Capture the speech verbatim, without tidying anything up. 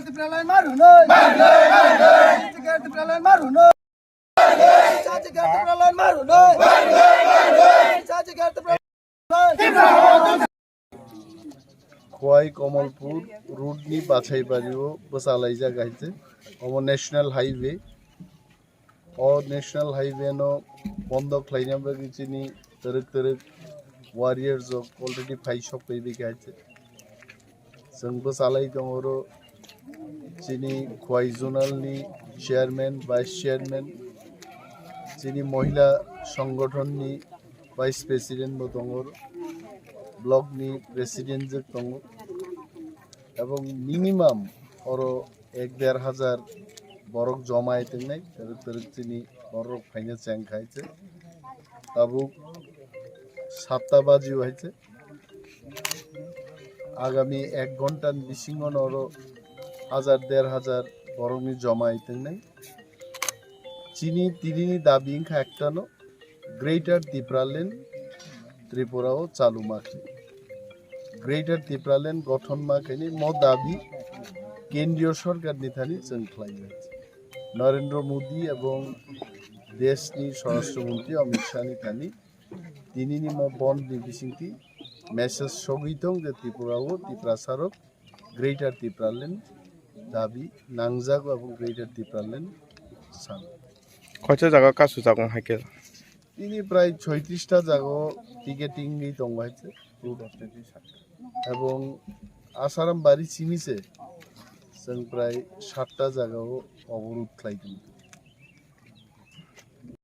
Tipraland marunoi. Marunoi, marunoi. Tipraland marunoi. Tipraland marunoi. Marunoi, marunoi. Tipraland Khwai Kamalpur road ni bachai bario bwchalaijak hai se. Omo National Highway. O National Highway no bondo khlaina bagwi chini twrwk twrwk warriors rok already phai sok phaibai kha hai se. Chwng bwchalai tongo oro chini Khwai Zonal ni chairman, vice chairman, chini mohila songgothon ni vice president bo tongo, block ni president je tongo, ebong minimum oro ek der hajar borok joma ai tongnai, twrwk twrwk chini borok phaina cheng khai se. Tabuk satta baji hai se. Agami ek ghonta ni bisingo no oro hajar der hajar borok ni joma ai tongnai. Chini tini ni dabi wngkha ekta no, Greater Tipraland Tripura o chalu ma khe. Greater Tipraland gothon ma khe ni mo dabi kendriyo sorkar ni thani chwng khlai ya. Narendra Modi ebong desh ni Swarashtra Mantri Amit Shah ni thani tini ni mo bond ni bisingtwi message sogwi tong je Tripura o Tiprasa rok Greater Tipraland dabi nangjago, abo Greater Tipraland san. Koicha jaga kasu jago hai khe? Tini prai soitrista jago ticketing ni tongo hai se. Ebong Asaram bari simi se chwng prai satta jagao oborod khlai tongo.